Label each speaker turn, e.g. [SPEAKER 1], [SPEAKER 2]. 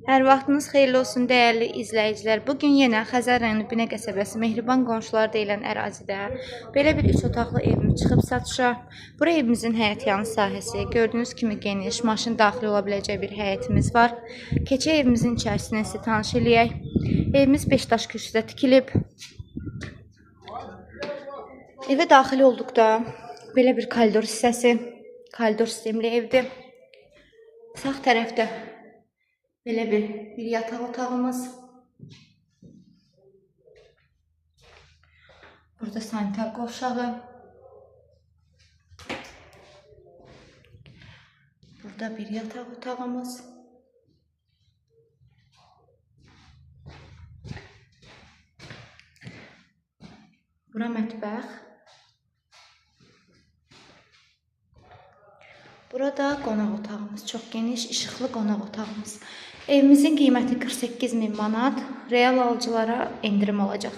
[SPEAKER 1] Hər vaxtınız xeyirli olsun dəyərli izləyicilər. Bugün yenə Xəzər rayonu Binə qəsəbəsi Mehriban Qonşular deyilən ərazidə belə bir 3 otaqlı evimiz çıxıb satışa. Bura evimizin həyətyanı sahəsi. Gördüyünüz kimi geniş, maşın daxil ola biləcəyi bir həyətimiz var. Keçək evimizin içərisini sizə tanış eləyək. Evimiz 5 daş kürsüdə tikilib. Evə daxil olduqda belə bir koridor hissəsi, koridor sistemli evdir. Sağ tərəfdə belə bir yataq otağımız. Burada sanitar qovşağı. Burada bir yataq otağımız. Bura mətbəx. Burada qonaq otağımız, çox geniş, işıqlı qonaq otağımız. Evimizin qiyməti 48 min manat, real alıcılara endirim olacaq.